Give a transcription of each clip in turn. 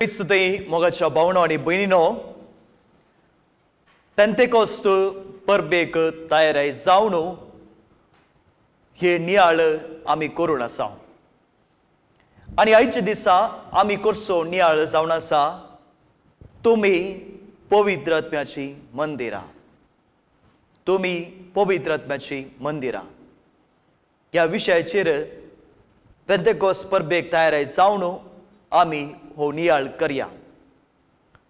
क्रिस्तुतय मोगाच्या भावनो आनी भयणीनो, पेंतेकोस्त परबेक तयाराय जावन हे नियाळ आमी करून आसा आनी आयच्या दिसा आमी करचो नियाळ जावन आसा तुमी पवित्र आत्म्याची मंदिरां, तुमी पवित्र आत्म्याची मंदिरां ह्या विशयाचेर पेंतेकोस्त परबेक तयाराय जावन आमी हो नियाळ करया.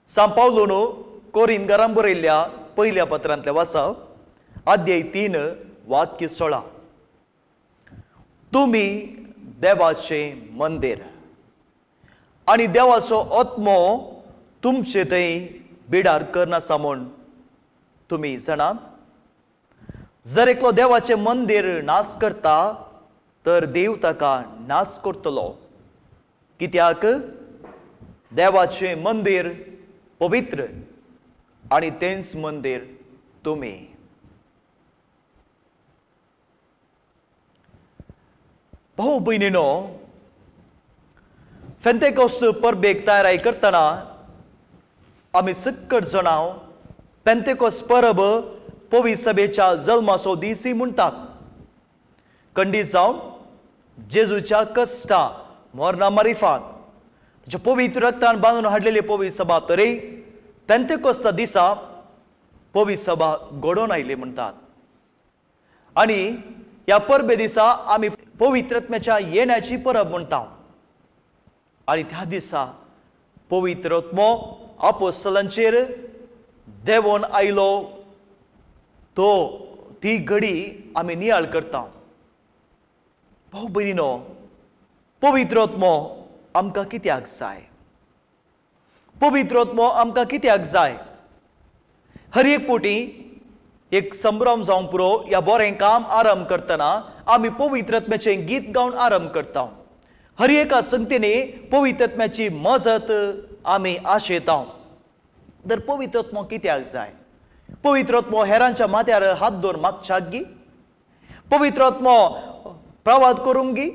सांव पावलून कोरिंथ घरां बरयल्ल्या पयल्या पत्रांतल्या वाचा अध्याय 3 वाक्य 16, तुमी देवाचें मंदीर आनी देवाचो आत्मो तुमचे थंय बिडार करनासा म्हूण तुमी जाणात. जर एकलो देवाचें मंदीर नाश करता तर देव ताका नाश करतलो, कित्याक देवाचें मंदीर पवित्र आनी तेंच मंदीर तुमी. भाऊ भयणीनो, पेंतेकोस्त परबेक तयाराय करतना आमी सक्कट जाणां पेंतेकोस्त परब पवित्र सभेच्या जल्माचो दीसय म्हणटात. खंडीत जावन जेजूच्या कश्टा मरणा मारिफात ताच्या पवित्र रक्तान बांदून हाडलेली पवित्र सभा तरी पेंतेकोस्ता दिसा पवित्र सभा घडोवन आयली म्हणटात. आनी ह्या परबे दिसा आमी पवित्र आत्म्याच्या येण्याची परब म्हणटा आनी त्या दिसा पवित्र आत्मो आपोस्तलांचेर देंवोन आयलो तो ती घडी आमी नियाळ करता. भाऊ भयणीनो, पवित्र आत्मो आमकां कित्याक जाय? पवित्र आत्मो आमकां कित्याक जाय? हर एक पोटी एक संभ्रम जावंक पुरो ह्या बरें काम आरंभ करतना आमी पवित्र आत्म्याचें गीत गावन आरंभ करता. हर एका संगतीने पवित्र आत्म्याची मजत आमी आशेता. तर पवित्र आत्मो कित्याक जाय? पवित्र आत्मो हेरांच्या माथ्यार हात दवरून मागच्याक गी? पवित्र आत्मो प्रवाद करूंक गी?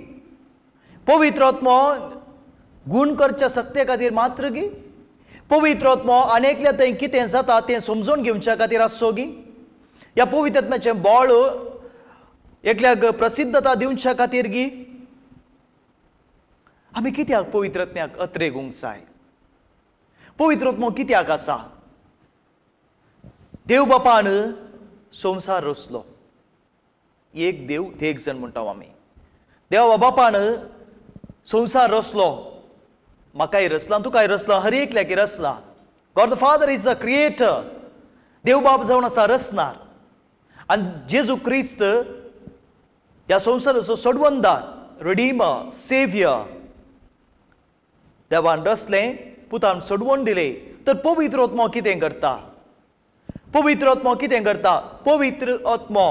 पवित्र आत्मो गूण करच्या सक्ते खातीर मात्र गी? पवित्र आत्मो आनी एकल्या थंय कितें जाता तें समजून घेवच्या खातीर आसचो गी? ह्या पवित्र आत्म्याचें बळ एकल्याक प्रसिद्धता दिवच्या खातीर गी? आमी कित्याक पवित्र आत्म्याक अत्रेगूंक जाय? पवित्र आत्मो कित्याक आसा? देव बापान संवसार रचलो, एक देव देग जण म्हणटा आमी. देव बापान संवसार रचलो, म्हाकाय रचला, तुकाय रचला, हर एकल्याक रचला. God the Father is the creator. देव बाप जावन आसा रचणार आनी जेजू क्रिस्त ह्या संवसाराचो सोडवणदार, रिडीमर, सेव्यर. देवान रचलें, पुतान सोडवण दिलें. तर पवित्र आत्मो कितें करता? पवित्र आत्मो कितें करता? पवित्र आत्मो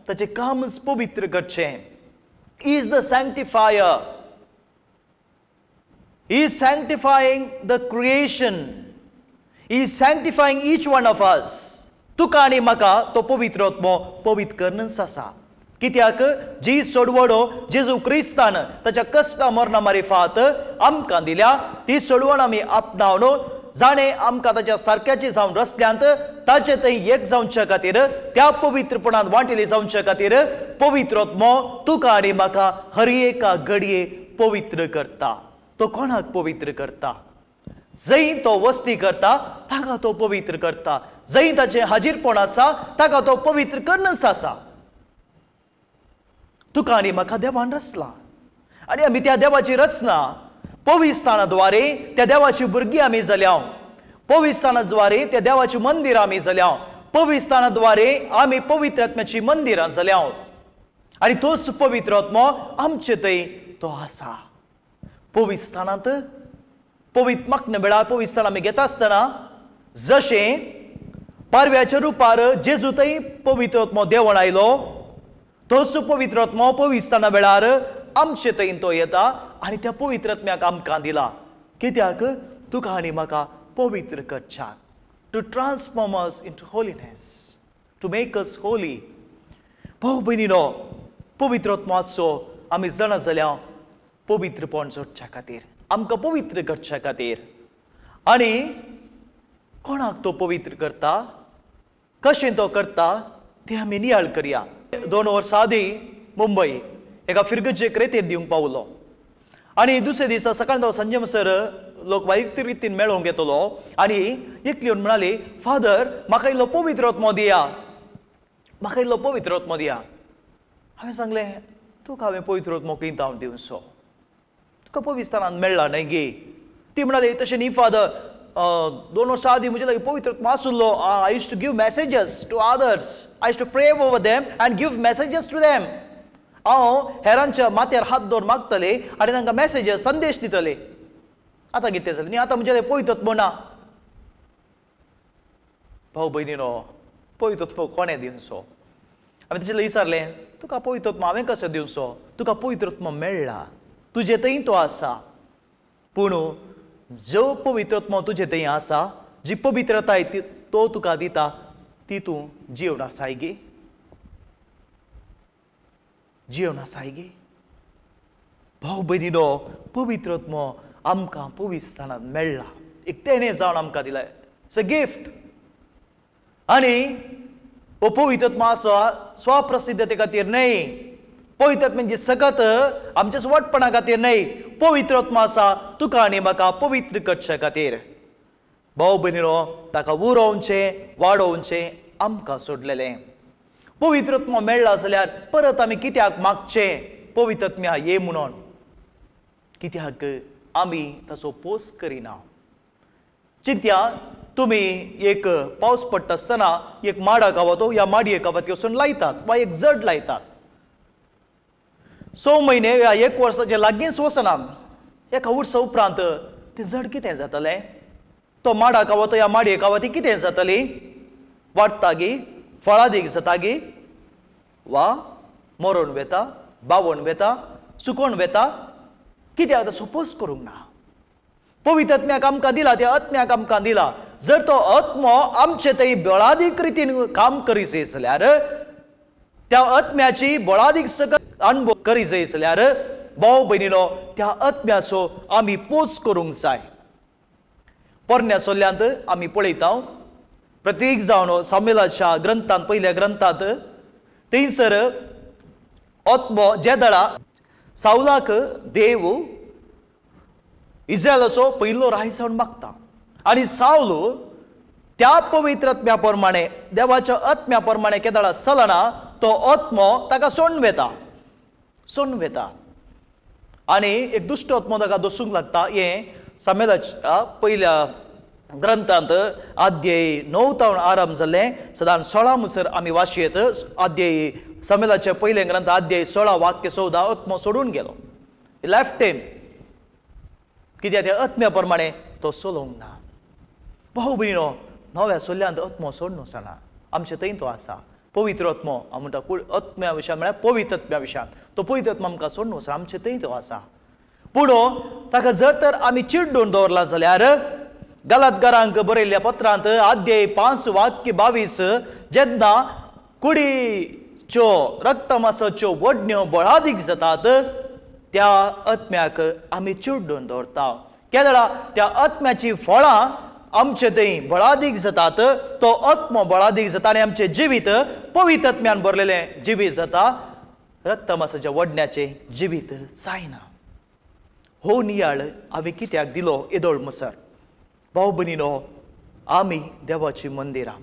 ताचें कामच पवित्र करचें. Is the sanctifier. He is sanctifying the creation. He is sanctifying each one of us. तुका आनी म्हाका तो पवित्र आत्मो पवित्र करनच आसा. कित्याक जी सोडवणो जेजू क्रिस्तान ताच्या कश्टा मरणा मारिफात आमकां दिल्या ती सोडवण आमी आपणावन जाणें आमकां ताच्या सारक्याची जावन रचल्यांत ताचे थंय एक जावच्या खातीर, त्या पवित्रपणान वांटेली जावच्या खातीर पवित्र आत्मो तुका आनी म्हाका हर एका घडये पवित्र करता. तो कोणाक पवित्र करता? जंय तो वस्ती करता ताका तो पवित्र करता. जंय ताचें हाजीरपण आसा ताका तो पवित्र करनच आसा. तुका आनी म्हाका देवान रचला आनी आमी त्या देवाची रचना पवित्रस्थानाद्वारे त्या देवाची भुरगीं आमी जाल्या. पवित्रस्थानाद्वारे त्या देवाची मंदिरां आमी जाल्या. पवित्रस्थानाद्वारे आमी पवित्र आत्म्याची मंदिरां जाल्या आनी तोच पवित्र आत्मो आमचे थंय तो आसा. पवित्रस्थानांत पवित्र मागण्या वेळार पवित्रस्थान आमी घेता आसतना जशें पारव्याच्या रुपार जेजू थंय पवित्र आत्मो देवण आयलो तोच पवित्र आत्मो पवित्रस्थाना वेळार आमचे थंय तो येता आनी त्या पवित्र आत्म्याक आमकां दिला. कित्याक? तुका आनी म्हाका पवित्र करच्याक, to transform us into holiness, to make us holy. भाऊ भयणीनो, पवित्र आत्मो आसचो आमी जाणा जाल्या पवित्रपण जोडच्या खातीर, आमकां पवित्र करच्या खातीर. आनी कोणाक तो पवित्र करता, कशें तो करता तें आमी नियाळ करया. 2 वर्सां आदीं मुंबय एका फिरगजेक रेतीर दिवंक पावलो आनी दुसऱ्या दिसा सकाळ तो संजय सर लोक वैयक्तीक रितीन मेळोवंक येतलो आनी एकली येवन म्हणाली, फादर म्हाका इल्लो पवित्र आत्मो दिया, म्हाका इल्लो पवित्र आत्मो दिया. हांवें सांगलें, तुका हांवें पवित्र आत्मो खंय हांव दिवचो, तुका पवित्रस्थानान मेळ्ळा न्हय गे. ती म्हणाली, तशें न्ही फादर, 2 वर्सां आदीं म्हजे लागीं पवित्र आत्मो आशिल्लो. I used to give messages to others, I used to pray over them and give messages to them. हांव हेरांच्या माथ्यार हात दवरून मागतले आनी तांकां मॅसेजीस संदेश दितले. आतां कितें जालें न्ही, आतां म्हजे पवित्र आत्मो ना. भाव भयणीनो, पवित्र आत्मो कोणें दिवचो? हांवें तिचें विचारलें, तुका पवित्र आत्मो हांवें कसो दिवचो? तुका पवित्र आत्मो मेळ्ळा, तुजे थंय तो आसा, पूण जो पवित्र आत्मो तुजे थंय आसा, जी पवित्रताय तो तुका दिता, ती तूं जिवन आसाय गे, जिवन आसाय गे. भाव भयणीनो, पवित्र आत्मो आमकां पवित्रस्थानांत मेळ्ळा, एक तेणें जावन आमकां दिला, it's a gift. आनी हो पवित्र आत्मो आसा स्वप्रसिद्धते खातीर न्हय, पवित्र आत्म्याची सकत आमच्या सुवाटपणा खातीर न्हय, पवित्र आत्मो आसा तुका आनी म्हाका पवित्र करचे खातीर. भाव भयणीनो, ताका उरोवचें वाडोवचें आमकां सोडलेलें. पवित्र आत्मो मेळ्ळा जाल्यार परत आमी कित्याक मागचें पवित्र आत्म्या ये म्हणून? कित्याक आमी ताचो पोस करिना? चिंत्या, तुमी एक पावस पडटा आसतना एक माडा गावतो ह्या माडये गावात वचून लायतात वा एक जड लायतात. 6 म्हयने वा 1 वर्साचे लागींच वचना, एका वर्सा उपरांत तें जड कितें जातलें? तो माडा गावतो ह्या माडये गावाती कितें जातली? वाडटा गी, फळादीक जाता गी, वा मरोण वेता, बावण वेता, सुकोण वेता? कित्याक ताचो पोस करूंक ना? पवित्र आत्म्याक आमकां दिला, त्या आत्म्याक आमकां दिला. जर तो आत्मो आमचे थंय बळादीक रितीन काम करी जाय जाल्यार, त्या आत्म्याची बळादीक सकत अणभव करी जाय जाल्यार, भाव भयणीनो, त्या आत्म्याचो आमी पोस करूंक जाय. पोरण्या सोल्यांत आमी पळयता, प्रतीक जावन सामुएलाच्या ग्रंथांत, पयल्या ग्रंथांत थंयसर आत्मो जेदळा सावलाक देव इस्रायलाचो पयलो राय जावन मागता आनी सावल त्या पवित्र आत्म्या प्रमाणे, देवाच्या आत्म्या प्रमाणे केदळा चलना, तो आत्मो ताका सोडून वेता, सोडून वेता आनी एक दुश्ट आत्मो ताका दसूंक लागता. हें सामुएलाच्या पयल्या ग्रंथांत अध्याय 9 तावन आरंभ जाल्लें, सदां 16 मुसर आमी वाचयेत. अध्याय सामुएलाचे पयले ग्रंथ अध्याय 16 वाक्य 14, आत्मो सोडून गेलो, लेफ्ट हिम, कित्याक त्या आत्म्या प्रमाणे तो चलोवंक ना. भाव भयणीनो, नव्या सोल्यांत आत्मो सोडून वचना, आमचे थंय तो आसा. पवित्र आत्मो हांव म्हणटा, आत्म्या विशयान म्हळ्यार पवित्र आत्म्या विशयान, तो पवित्र आत्मो आमकां सोडून वचना, आमचे थंय तो आसा. पूण ताका जर तर आमी चिड्डून दवरला जाल्यार, गलातकारांक बरयल्ल्या पत्रांत अध्याय 5 वाक्य 22, जेन्ना कुडीच्यो रक्तमासाच्यो वडण्यो बळादीक जातात, त्या आत्म्याक आमी चिड्डून दवरता. केदळा त्या आत्म्याची फळां आमचे थंय बळादीक जातात, तो आत्मो बळादीक जाता आनी आमचें जिवीत पवित्र आत्म्यान भरलेलें जिवीत जाता, रक्तमासाच्या वडण्याचें जिवीत जायना. हो नियाळ हांवें कित्याक दिलो येदोळ मसर? भाव भयणीनो, आमी देवाची मंदिरां,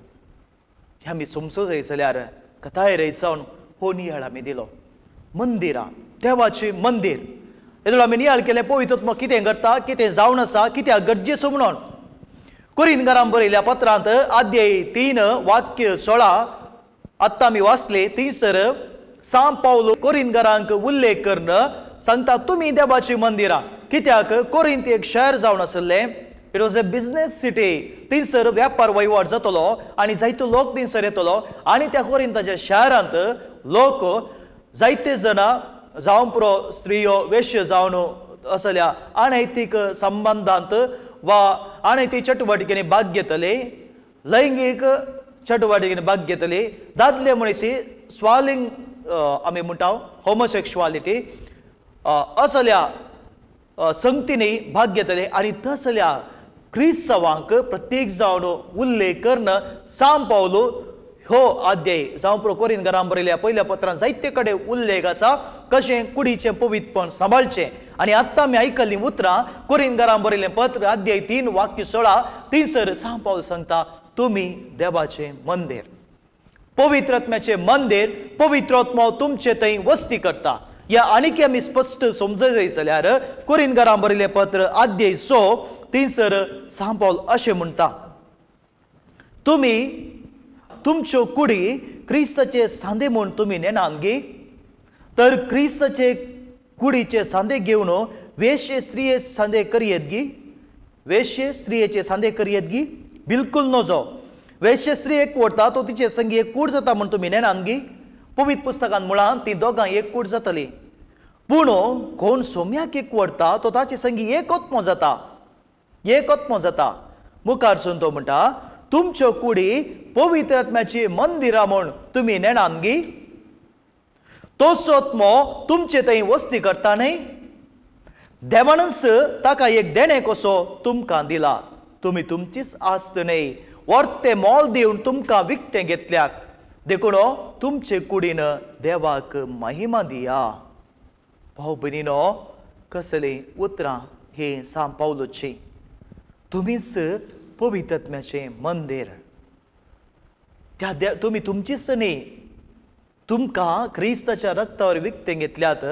आमी समजो जाय जाल्यार कथाय जावन हो नियाळ आमी दिलो. मंदिरां, देवाची मंदीर, येदोळ आमी नियाळ केलें पवित्र आत्मो कितें करता, कितें जावन आसा, कित्याक गरजेचो म्हणून. कोरिंथकारांक बरयल्ल्या पत्रांत अध्याय 3 वाक्य 16 आत्तां आमी वाचले. थंयसर सांत पावल कोरिंथकारांक उल्लेख करून सांगता, तुमी देवाची मंदिरां. कित्याक कोरिंथ एक शहर जावन आशिल्लें, it was a business city. थंयसर व्यापार वहिवाट जातलो आनी जायतो लोक थंयसर येतलो आनी त्या कोरिंथाच्या शारांत लोक जायते जाणां जावन पुरो स्त्रियो वेश्य जावन असल्या अनैतीक संबंदांत वा अनैतीक चटुवटिकेनी भाग घेतले, लैंगीक चटुवटिकेनी भाग घेतले. दादले मनीस स्वालिंग आमी म्हणटा होमोसेक्शुअलिटी असल्या संगतींनी भाग घेतले आनी तसल्या क्रिस्तांवांक प्रत्येक जावन उल्लेख करून सांव पावलो हो अध्याय जावं पुरो कोरिंथकारांक बरयल्या पयल्या पत्रान जायते कडेन उल्लेख आसा कशें कुडीचें पवित्रपण सांबाळचें. आनी आत्तां आमी आयकल्लीं उतरां कोरिंथकारांक बरयलें पत्र अध्याय 3 वाक्य 16 थंयसर सांव पावल सांगता तुमी देवाचें मंदीर, पवित्र आत्म्याचें मंदीर, पवित्र आत्मो तुमचे थंय वस्ती करता. ह्या आनीक आमी स्पश्ट समजत जाय जाल्यार कोरिंथकारांक बरयलें पत्र अध्याय 6 थंयसर सांव पावल अशें म्हणटा तुमी तुमच्यो कुडी क्रिस्ताचे सांदे म्हूण तुमी नेणात गी, तर क्रिस्ताचे कुडीचे सांदे घेवन वेश्ये स्त्रिये सांदे करयेत गी, वेश्ये स्त्रियेचे सांदे करयेत गी, बिलकुल नजो. वेश्य स्त्री एक वडता तो तिचे संगी एक कूड जाता म्हूण तुमी नेणात गी, पवित्र पुस्तकान म्हळां ती दोगां एक कूड जातली. पूण कोण सोम्याक एक वडता तो ताचे संगी एक आत्मो जाता, एक आत्मो जाता. मुखार सून तो म्हणटा तुमच्यो कुडी पवित्र आत्म्याची मंदिरां म्हूण तुमी नेणात गी, तोच आत्मो तुमचे थंय वस्ती करता न्हय, देवानच ताका एक देणें कसो तुमकां दिला, तुमी तुमचीच आस्त न्हय वर्ते मोल दिवन तुमकां विकतें घेतल्यात, देखून तुमचे कुडीन देवाक महिमा दिया. भाव भयणीनो कसलीं उतरां हीं सांव पावलूचीं, तुमीच पवित्र आत्म्याचें मंदीर, त्या तुमी तुमचीच न्ही, तुमकां क्रिस्ताच्या रक्तावर विकतें घेतल्यात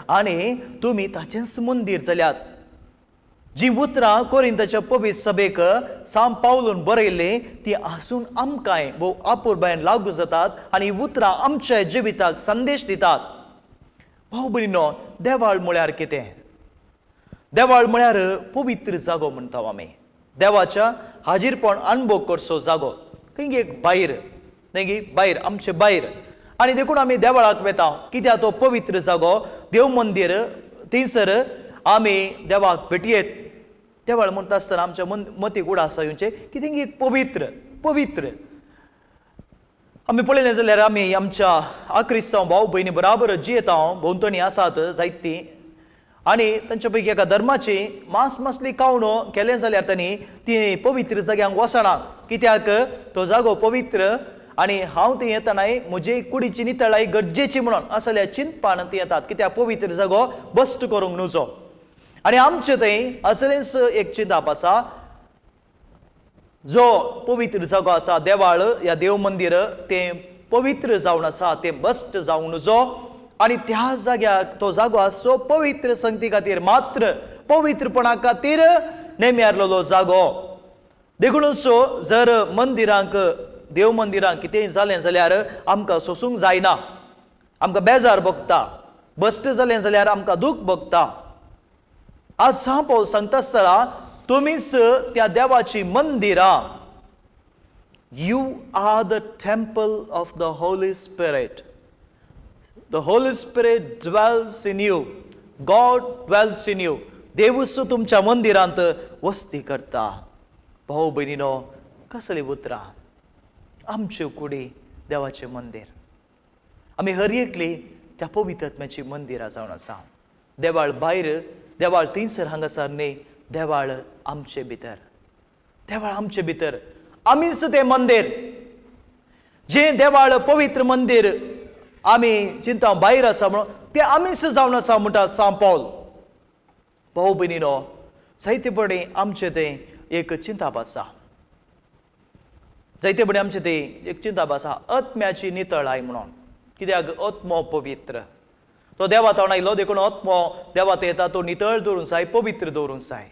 आनी तुमी ताचेंच मंदीर जाल्यात. जी उतरां कोरिंथाच्या पवित्र सभेक सांव पावलून बरयल्लीं ती आसून आमकांय भोव अपुरबायेन लागू जातात आनी उतरां आमच्या जिविताक संदेश दितात. भाव भयणीनो देवाळ म्हळ्यार कितें? देवाळ म्हळ्यार पवित्र जागो म्हणटा आमी, देवाच्या हाजीरपण अनुभव करचो जागो, खंय एक भायर न्ही भायर आमचे भायर. आनी देखून आमी देवळाक वेता कित्याक तो पवित्र जागो देव मंदीर, थंयसर आमी देवाक भेटयेत. देवळ म्हणटा आसतना आमच्या मतीक उडास येवचें की थंय एक पवित्र पवित्र. आमी पळयलें जाल्यार आमी आमच्या आक्रिस्तांव भाव भयणी बराबर जियेता, भोंवतणी आसात जायतीं आनी तांच्या पैकी एका धर्माची मांस मासली कावणो केलें जाल्यार तांणी ती पवित्र जाग्यांक वचना, कित्याक तो जागो पवित्र आनी हांव थंय येतनाय म्हजे कुडीची नितळाय गरजेची म्हणून असल्या चिंतपान ती येतात, कित्याक पवित्र जागो बस्ट करूंक नुजो. आनी आमचे थंय असलेंच एक चिंताप आसा, जो पवित्र जागो आसा देवाळ या देव मंदीर तें पवित्र जावन आसा, तें बस्ट जावंक नुजो आनी त्या जाग्याक तो जागो आसचो पवित्र संगती खातीर मात्र, पवित्रपणा खातीर नेम्यारलेलो जागो. देखूनच जर मंदिरांक देव मंदिरांक कितेंय जालें जाल्यार आमकां सोसूंक जायना, आमकां बेजार भोगता, बस्ट जालें जाल्यार आमकां दूख भोगता. आज सांव पावल सांगता आसतना तुमीच त्या देवाची मंदिरां, you are the temple of the Holy Spirit, the Holy Spirit dwells in you, God dwells in you, देवूच तुमच्या मंदिरांत वस्ती करता. भाव भयणीनो कसली उतरां, आमच्यो कुडी देवाचें मंदीर, आमी हर एकली त्या पवित्र आत्म्याची मंदिरां जावन आसा. देवाळ भायर, देवाळ थंयसर हांगासर न्ही, देवाळ आमचे भितर, देवाळ आमचे भितर, आमीच तें मंदीर. जें देवाळ पवित्र मंदीर आमी चिंता भायर आसा म्हणून तें आमीच जावन आसा म्हणटा सांव पावल. भाव भयणीनो जायते पडे आमचें तें एक चिंताप आसा, जायते पडे आमचें तें एक चिंताप आसा आत्म्याची नितळाय म्हणून, कित्याक आत्मो पवित्र, तो देवा तोंड आयलो देखून आत्मो देवा येता तो नितळ दवरूंक जाय, पवित्र दवरूंक जाय.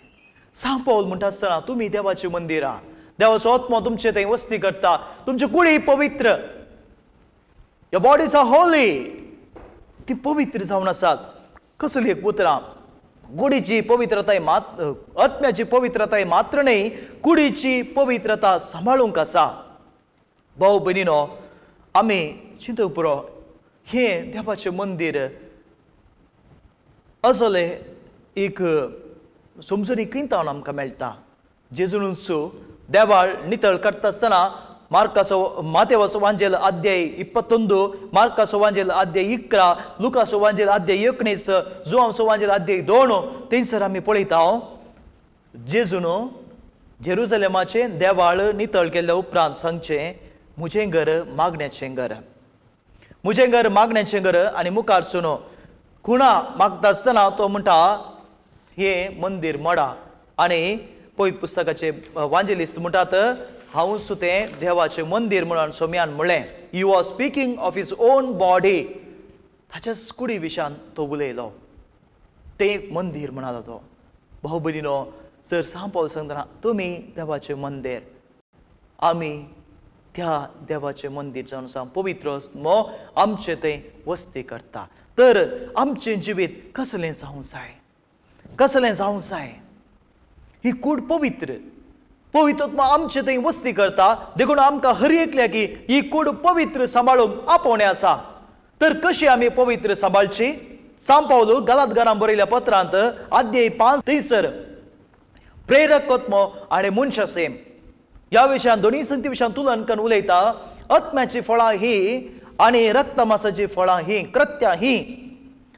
सांव पावल म्हणटा आसतना तुमी देवाची मंदिरां, देवाचो आत्मो तुमचे थंय वस्ती करता, तुमची कुडी पवित्र, your bodies are Holi, ती पवित्र जावन आसात. कसली एक उतरां, कुडीची पवित्रताय मात आत्म्याची पवित्रताय मात्र न्हय, कुडीची पवित्रता सांबाळूंक आसा. भाव भयणीनो आमी चिंतूंक पुरो हें देवाचें मंदीर असलें एक समजणी खंय तावन आमकां मेळटा. जेजूनच देवाळ नितळ करता आसतना मार्कासो मातेवाचो वांजेल अध्याय 21, मार्कासो वांजेल अध्याय 11, लुकासो वांजेल अध्याय 19, जुवांसो वांजेल अध्याय 2 थंयसर आमी पळयता जेजून जेरुजलेमाचें देवाळ नितळ केल्ल्या उपरांत सांगचें म्हजें घर मागण्याचें घर, म्हजें घर मागण्याचें घर. आनी मुखार सुनो खुणा मागता आसतना तो म्हणटा हें मंदीर मोडा. आनी पवित्र पुस्तकाचे वांजेलिस्त म्हणटात हांव सुतें देवाचें मंदीर म्हणून सोम्यान म्हणलें. You are speaking of his own body. ताच्याच कुडी विशान तो उलयलो, तें एक मंदीर म्हणालो तो. भाव भयणीनो, सर सांव पावल सांगतना तुमी देवाचें मंदीर, आमी त्या देवाचें मंदीर जावन आसा. पवित्र आत्मो आमचें थंय वस्ती करता. तर आमचें जिवीत कसलें जावंक जाय, कसलें जावंक जाय? ही कूड पवित्र, पवित्र आत्मो आमचें थंय वस्ती करता. देखून आमकां हर एकल्याक ही कूड पवित्र सांबाळूंक आपोवणें आसा. तर कशी आमी पवित्र सांबाळची? सांव पावल गलातकारांक बरयल्या पत्रांत अध्याय 5 थंयसर प्रेरक आत्मो आनी मनशा सेम ह्या विशयान दोनूय संगती विशयान तुलन करून उलयता. आत्म्याची फळां ही आनी रक्तमासाची फळां ही, कृत्यां ही.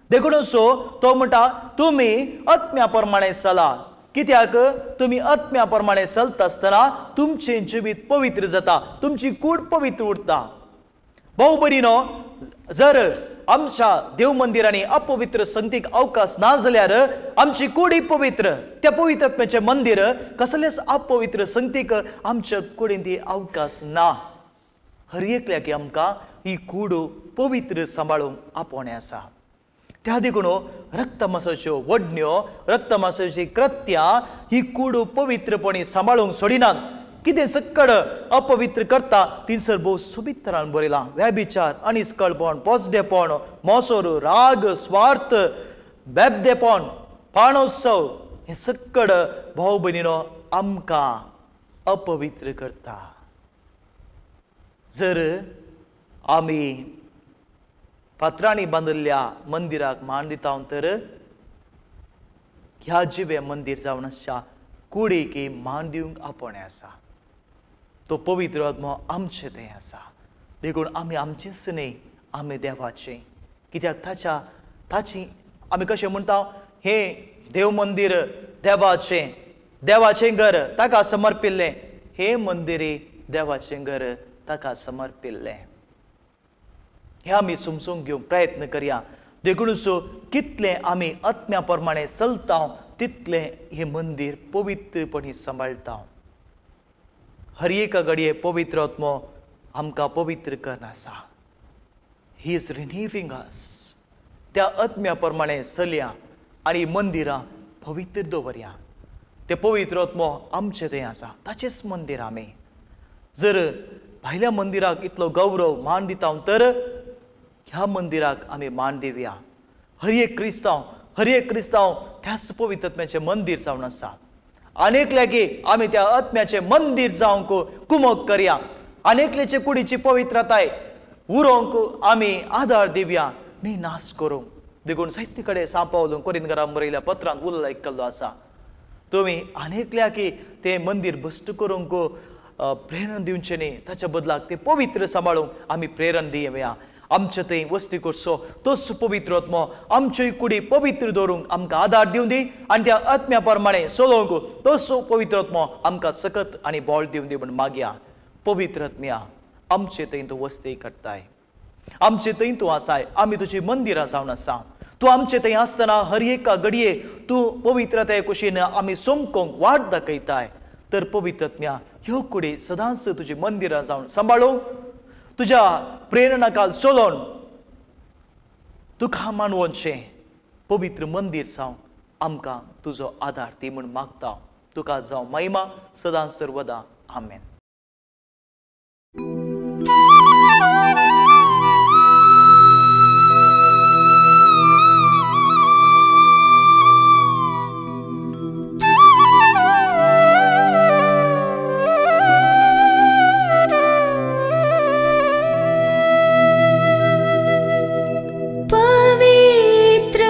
देखून सो तो म्हणटा तुमी आत्म्या प्रमाणे चला. कित्याक तुमी आत्म्या प्रमाणे चलता आसतना तुमचें जिवीत पवित्र जाता, तुमची कूड पवित्र उरता. भाव भयणीनो, जर आमच्या देव मंदिरांनी अपवित्र संगतीक अवकाश ना जाल्यार आमची कुडी पवित्र, त्या पवित्र आत्म्याचें मंदीर कसलेच अपवित्र संगतीक आमच्या कुडींत ती अवकाश ना. हर एकल्याक आमकां ही कूड पवित्र सांबाळूंक आपोवणें आसा. त्या देखून रक्तमासाच्यो वडण्यो, रक्तमासाची कृत्यां ही कूड पवित्रपणी सांबाळूंक सोडिनात. कितें सक्कड अपवित्र करता थंयसर भोव सोबीत तरान बरयलां. व्यभिचार, अनिस्कळपण, पोसडेपण, मोसोर, राग, स्वार्थ, बेबदेपण, पाणोत्सव हें सक्कड भाव भयणीनो आमकां अपवित्र करता. जर आमी फातरांनी बांदिल्ल्या मंदिराक मान दिता तर ह्या जिवें मंदीर जावन आसच्या कुडीक मान दिवंक आपोवणें आसा. तो पवित्र आत्मो आमचें थंय आसा. देखून आमी आमचेंच न्हय, आमी देवाचें. कित्याक ताच्या ताची आमी कशें म्हणटा हें देव मंदीर देवाचें, देवाचें घर ताका समर्पिल्लें, हें मंदिर देवाचें घर ताका समर्पिल्लें. हें आमी समजून घेवंक प्रयत्न करया. देखूनच कितलें आमी आत्म्या प्रमाणे चलता तितलें हें मंदीर पवित्रपणी सांबाळटा. हर एका घडये पवित्र आत्मो आमकां पवित्र करना आसा. He is रिन्युइंग अस. त्या आत्म्या प्रमाणे चलया आनी मंदिरां पवित्र दवरया. ते पवित्र आत्मो आमचें थंय आसा, ताचेंच मंदीर आमी. जर भायल्या मंदिराक इतलो गौरव मान दिता तर ह्या मंदिराक आमी मान दिवया. हर एक क्रिस्तांव, हर एक क्रिस्तांव त्याच पवित्र आत्म्याचें मंदीर जावन आसा. आनेकल्याकी आमी त्या आत्म्याचें मंदीर जावंक कुमक करया. आनेकल्याचे कुडीची पवित्रताय उरोवंक आमी आदार दिवया, न्ही नाश करूंक. देखून जायते कडेन सांव पावल कोरिंतकारांक बरयल्या पत्रांत उल्लेख केल्लो आसा. तुमी आनेकल्याकी तें मंदीर भश्ट करूंक प्रेरणा दिवचें न्ही, ताच्या बदलाक तें पवित्र सांबाळूंक आमी प्रेरणा दिवया. आमचे थंय वस्ती करचो तोच पवित्र आत्मो आमच्योय कुडी पवित्र दवरूंक आमकां आदार दिवं दी आनी त्या आत्म्या प्रमाणे चलोवंक तोच पवित्र आत्मो आमकां सकत आनी बळ दिवं दी म्हूण मागया. पवित्र आत्म्या आमचे थंय तूं वस्ती करताय, आमचे थंय तूं आसाय, आमी तुजी मंदिरां जावन आसा. तूं आमचे थंय आसतना हर एका घडये तूं पवित्रताये कुशीन आमी सोमकोंक वाट दाखयताय. तर पवित्र आत्म्या ह्यो कुडी सदांच तुजी मंदिरां जावन सांबाळूंक, तुज्या प्रेरणा काल चलोवन तुका मानवचें पवित्र मंदीर जावं आमकां तुजो आदार दी म्हूण मागता. तुका जावं महिमा सदां सर्वदा. आमेन. पवित्र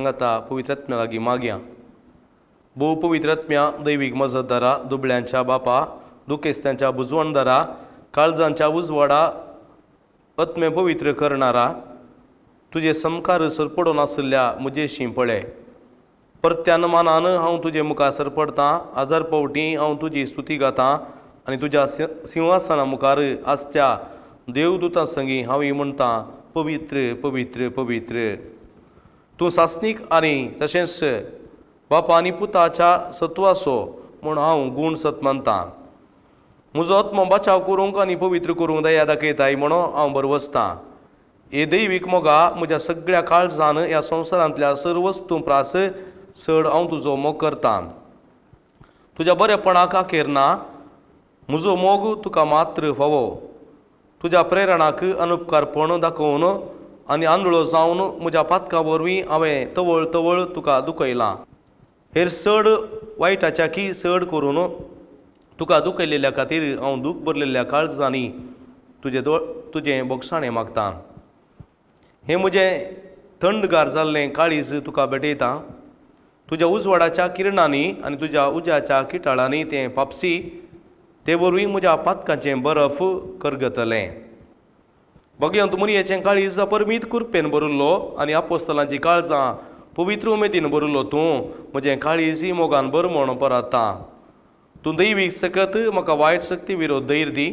सांगाता पवित्र आत्म्या लागीं मागया. भोव पवित्र आत्म्या दैवीक मजतदारा, दुबळ्यांच्या बापा, दुखेस्त्यांच्या बुजवणदारा, काळजांच्या उजवाडा, आत्मे पवित्र करणारा, तुजे समकार सरपडून आशिल्ल्या म्हजेशी पळय. परत्यान मानान हांव तुजे मुखार सरपडतां, हजार पावटी हांव तुजी स्तुती गातां आनी तुज्या सिंहासना मुखार आसच्या देवदूतां संगी हांव म्हणटां, पवित्र पवित्र पवित्र. तूं सासणीक आनी तशेंच बापा आनी पुताच्या सत्वाचो म्हूण हांव गूण सत मानतां. म्हजो आत्मो बचाव करूंक आनी पवित्र करूंक दया दाखयताय म्हणून हांव बरवसतां. हे दैवीक मोगा म्हज्या सगळ्या काळजान ह्या संवसारांतल्या सर्व वस्तूं प्रास चड हांव तुजो मोग करतां. तुज्या बरेपणाक अखेर ना, म्हजो मोग तुका मात्र फावो. तुज्या प्रेरणाक अनुपकारपण दाखोवन आनी आंधळो जावन म्हज्या पातकां वरवीं हांवें तवळ तवळ तुका दुखयलां. हेर चड वायटाच्या की चड करून तुका दुखयलेल्या खातीर हांव दूख भरलेल्या काळजांनी तुजें तुजें बोगसाणें मागतां. हें म्हजें थंडगार जाल्लें काळीज तुका भेटयता. तुज्या उजवाडाच्या किरणांनी आनी तुज्या उज्याच्या किटाळांनी तें पापसी, ते वरवीं म्हज्या पातकांचें बरफ करगतलें. भगवंत मुनयेचें काळीज परमीत कुरपेन भरिल्लो आनी आपोस्तलांची काळजां पवित्र उमेदीन भरिल्लो तूं म्हजें काळीज मोगान भर म्हूण परता. तूं दैवीक सकत म्हाका वायट शक्ती विरोध धैर्य दी.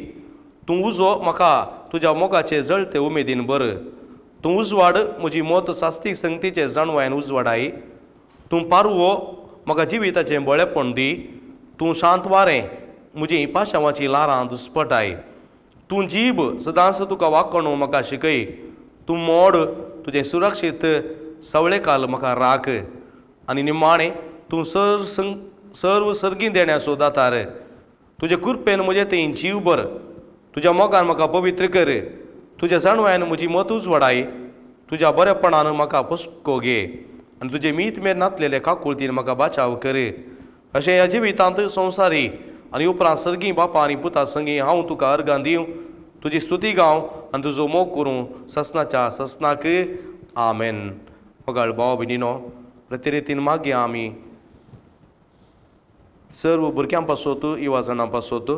तूं उजो म्हाका तुज्या मोगाचे जळते उमेदीन भर. तूं उजवाड म्हजी मत सास्तीक संगतीचे जाणवायन उजवाडाय. तूं पारवो म्हाका जिविताचें बळेपण दी. तूं शांत वारें म्हजी पाशांवाची ल्हारां दुस्पटाय. तूं जीब सदांच तुका वाकणू म्हाका शिकय. तूं मोड तुजें सुरक्षीत सवळेकाल म्हाका राख. आनी निमाणें तूं सर्व सर्गी देण्याचो दातार. तुजे कृपेन म्हजें थंय जीव भर. तुज्या मोगान म्हाका पवित्र कर. तुज्या जाणवायान म्हजी मत उजवाडाय. तुज्या बरेपणान म्हाका पोसको घे आनी तुजे मीत मेर नातलेले काकुळतीन म्हाका बाचाव कर. अशें ह्या जिवितांत संवसारी आनी उपरांत सर्गी बापा आनी पुता संगी हांव तुका अर्गां दिवं, तुजी स्तुती गावं आनी तुजो मोग करूं ससनाच्या ससनाक. आमेन. मोगाळ भाव भयणीनो, प्रतिरितीन मागया आमी सर्व भुरग्यां पासत, युवा जाणां पासत,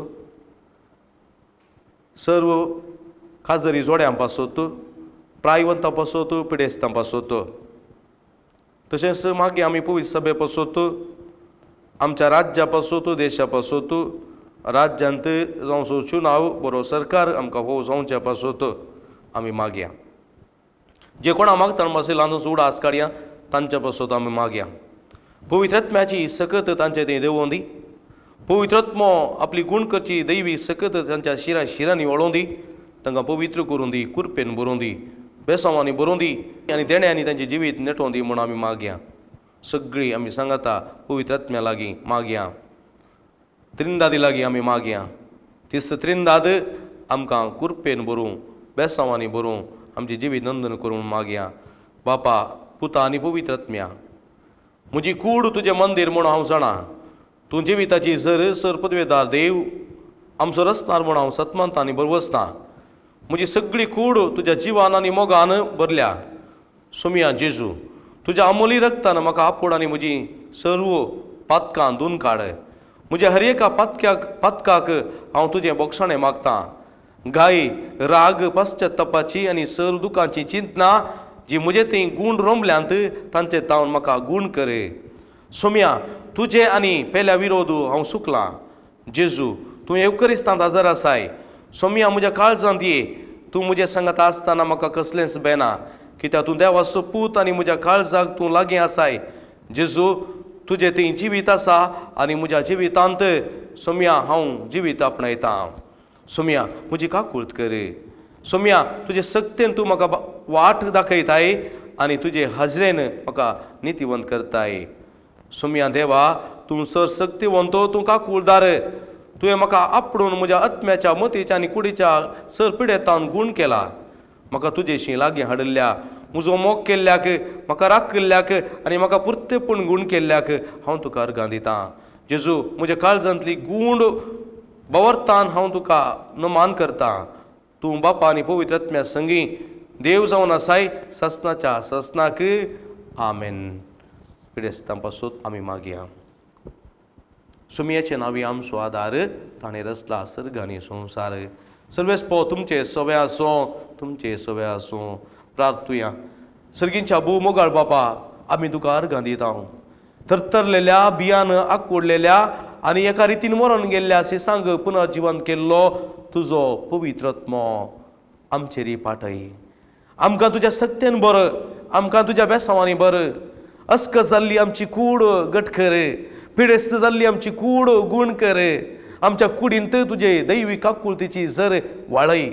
सर्व खाजरी जोड्यां पासत, प्रायवंतां पासत, पिडेस्तां पासत. तशेंच मागीर आमी पवित्र सभे पासत, आमच्या राज्या पासत, देशा पासत, राज्यांत जावचो चुनाव बरो सरकार आमकां हो जावच्या पासत आमी मागया. जे कोणा मागतना मातशें ल्हान उडास काडया तांच्या पासत आमी मागया. पवित्र आत्म्याची सकत तांचे थंय देंवोवन दी. पवित्र आत्मो आपली गूण करची दैवी सकत तांच्या शिरां शिरांनी वळोवन दी. तांकां पवित्र करून दी, कुरपेन भरोवन दी, बेसांवांनी भरोवन दी आनी देण्यांनी तांचें जिवीत नेटोवन दी म्हूण आमी मागया. सगळीं आमी सांगाता पवित्र आत्म्या लागीं मागया, त्रिंदादी लागीं आमी मागया. तीस त्रिंदाद आमकां कुरपेन भरूं, बेसांवांनी भरूं, आमचें जिवीत नंदन करूं मागया. बापा, पुता आनी पवित्र आत्म्या, म्हजी कूड तुजें मंदीर म्हूण हांव जाणा. तूं जिविताची जर सर पदवेदार देव आमचो रचणार म्हूण हांव सतमानता आनी बरवसतां. म्हजी सगळी कूड तुज्या जिवान आनी मोगान भरल्या. सोमिया जेजू, तुज्या अमोली रक्तान म्हाका आपोड आनी म्हजी सर्व पातकां धुवन काड. म्हज्या हर एका पातकाक हांव तुजें बोगसाणें मागतां. गाय, राग, पश्चातापाची आनी सर्व दुखांची चिंतना जी म्हजे थंय गूण रोमल्यांत तांचे तावन म्हाका गूण कर. सोम्या, तुजे आनी पेल्या विरोध हांव सुकलां. जेजू, तूं येवकरिस्तांत हजर आसाय. सोम्या, म्हज्या काळजांत ये. तूं म्हजें सांगात आसतना म्हाका कसलेंच बेना, कित्याक तूं देवाचो पूत आनी म्हज्या काळजाक तूं लागीं आसाय. जेजू, तुजें थंय जिवीत आसा आनी म्हज्या जिवितांत सोम्या हांव जिवीत आपणायतां. सोम्या, म्हजी काकूळत कर. सोम्या, तुजे सक्तेन तूं म्हाका वाट दाखयताय आनी तुजे हाजरेन म्हाका नितीवंत करताय. सोम्या देवा, तूं सर सक्तिवंत, तूं काकुळदार. तुवें म्हाका आपडून म्हज्या आत्म्याच्या, मतीच्या आनी कुडीच्या सर पिडेतान गूण केला. म्हाका तुजेशी लागीं हाडिल्ल्या, म्हजो मोग केल्ल्याक, म्हाका राखिल्ल्याक आनी म्हाका पुरतेपण गूण केल्ल्याक हांव तुका अर्गां दितां. जेजू, म्हज्या काळजांतली गूण बवरतान हांव तुका नमान करतां. तूं बापा आनी पवित्र आत्म्या संगी देव जावन आसाय ससनाच्या ससनाक. आमेन. पिडेस्तां पासून आमी मागया. सुमयेचे नांवी आमचो आदार, ताणें रचला सर्ग आनी संवसार. सर्वेस्पो तुमचे सवे आसूं, तुमचे सवे आसूं. प्रार्थुया. सर्गींच्या भोव मोगाळ बापा, आमी तुका अर्गां दिता. थरथरलेल्या बियान आकुडलेल्या आनी एका रितीन मरून गेल्ल्या सिसांक पुनर्जिवन केल्लो तुजो पवित्र आत्मो आमचेर पाटय. आमकां तुज्या सक्तेन बर, आमकां तुज्या बेसांवांनी बर. अस्क जाल्ली आमची कूड गट कर, पिडेस्त जाल्ली आमची कूड गूण कर. आमच्या कुडींत तुजे दैवी काकुळतीची जर वाळय,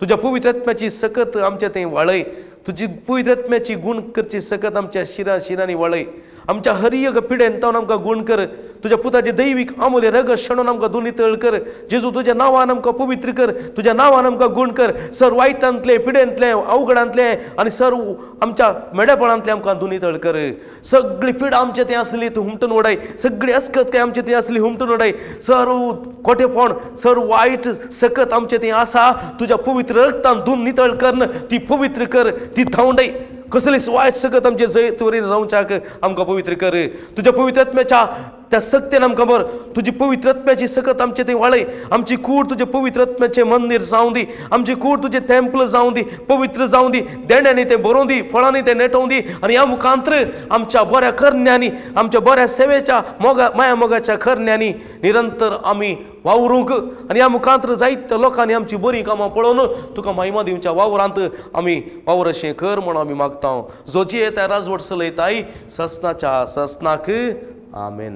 तुज्या पवित्र आत्म्याची सकत आमच्या थंय वाळय, तुजी पवित्र आत्म्याची गूण करची सकत आमच्या शिरां शिरांनी वाळय. आमच्या हर एक पिडेन तावन आमकां गूण कर. तुज्या पुताचे दैवीक आमोले रगत शेणोन आमकां दोनी तळ कर. जेजू तुज्या नांवान आमकां पवित्र कर, तुज्या नांवान आमकां गूण कर. सर वायटांतले, पिडेंतले, अवघडांतले आनी सर आमच्या मेडेपणांतले आमकां दोनी तळ कर. सगळी पिडा आमचे थंय आसली तूं हुमटून उडय, सगळी अस्कत काय आमचे थंय आसली हुमटून उडय. सर खोटेपण, सर वायट सकत आमचे थंय आसा, तुज्या पवित्र रगतान धुवन नितळ कर, ती पवित्र कर, ती धांवडय. कसलीच वायट सकत आमचे जैत वरी जावच्याक आमकां पवित्र कर. तुज्या पवित्र आत्म्याच्या त्या सक्तेन आमकां बर, तुजी पवित्र आत्म्याची सकत आमचे थंय वाळय. आमची कूड तुजे पवित्र आत्म्याचें मंदीर जावं दी, आमची कूड तुजें टेम्पल जावं दी, पवित्र जावं दी. देण्यांनी तें बरोवं दी, फळांनी तें नेटोवं दी. आनी ह्या मुखांत्र आमच्या बऱ्या करण्यांनी, आमच्या बऱ्या सेवेच्या मोगा माया मोगाच्या करण्यांनी निरंतर आमी वावरूंक आनी ह्या मुखांत्र जायत्या लोकांनी आमची बरीं कामां पळोवन तुका महिमा दिवच्या वावरांत आमी वावर अशें कर म्हूण आमी मागता. जो जियेता राजवट चलयताय ससनाच्या ससनाक. आमेन.